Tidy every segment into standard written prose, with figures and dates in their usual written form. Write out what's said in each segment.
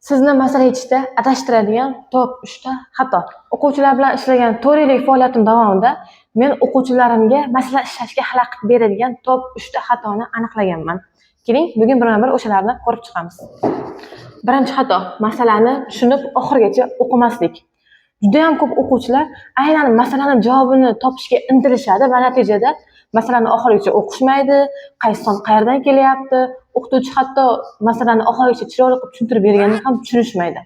Sizni masala yechishda adashtiradigan top 3 ta xato. O'quvchilar bilan ishlagan 4 yillik faoliyatim davomida men o'quvchilarimga masala ishlashga xalaqit beradigan top 3 ta xatoni aniqlaganman. Keling, bugun birma-bir o'shalarni ko'rib chiqamiz. Birinchi xato: masalani tushunib oxirigacha o'qimaslik. Juda ham ko'p o'quvchilar aynan masalani javobini topishga intilishadi va natijada masalani oxirigacha o'qishmaydi, qaysi son qayerdan kelyapti, o'qituvchi hatto masalani oxirigacha chiroyli qilib tushuntirib berganda ham tushunishmaydi.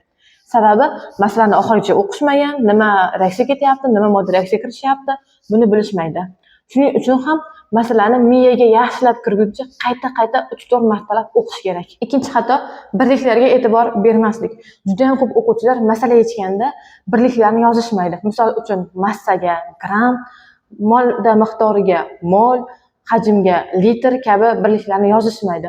Sababi masalani oxirigacha o'qishmagan, nima reaksiya ketyapti, nima modda reaksiya kirishyapti, buni bilishmaydi. Shuning uchun ham masalani miyaga yaxshilab kirguncha qayta-qayta 3-4 martalab o'qish kerak. Ikkinchi xato: birliklarga e'tibor bermaslik. Juda ham ko'p o'quvchilar masala yechganda birliklarni yozishmaydi. Misol uchun, massaga gramm, modda miqdoriga mol, hajmga litr kabi birliklarni yozishmaydi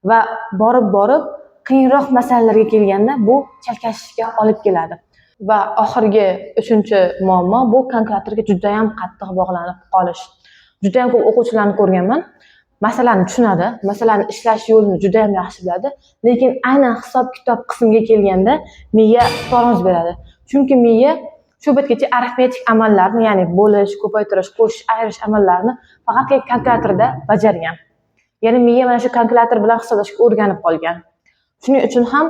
va borib-borib qiyinroq masalalarga kelganda bu chalkashishga olib keladi. Va oxirgi uchinchi muammo bu kalkulyatorga juda ham qattiq bog'lanib qolish. Juda ham ko'p o'quvchilarni ko'rganman. Masalani tushunadi, masalani ishlash yo'lini juda ham yaxshi biladi, lekin aynan hisob-kitob qismiga kelganda miya tormoz beradi. Chunki miya shu paytgacha arifmetik amallarni, ya'ni bo'lish, ko'paytirish, qo'shish, ayirish amallarini faqatgina kalkulyatorda bajargan. Ya'ni miya mana shu kalkulyator bilan hisoblashga o'rganib qolgan. Shuning uchun ham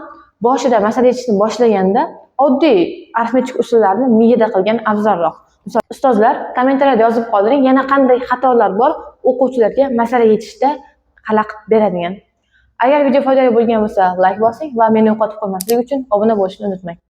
boshida masala yechishni boshlaganda oddiy arifmetik usullarni miyada qilgan afzalroq. Misol, ustozlar, kommentariyada yozib qoldiring, yana qanday xatolar bor o'quvchilarga masala yechishda xalaqit beradigan. Agar video foydali bo'lgan bo'lsa, like bosing va meni yo'qotib qo'ymaslik uchun obuna bo'lishni unutmang.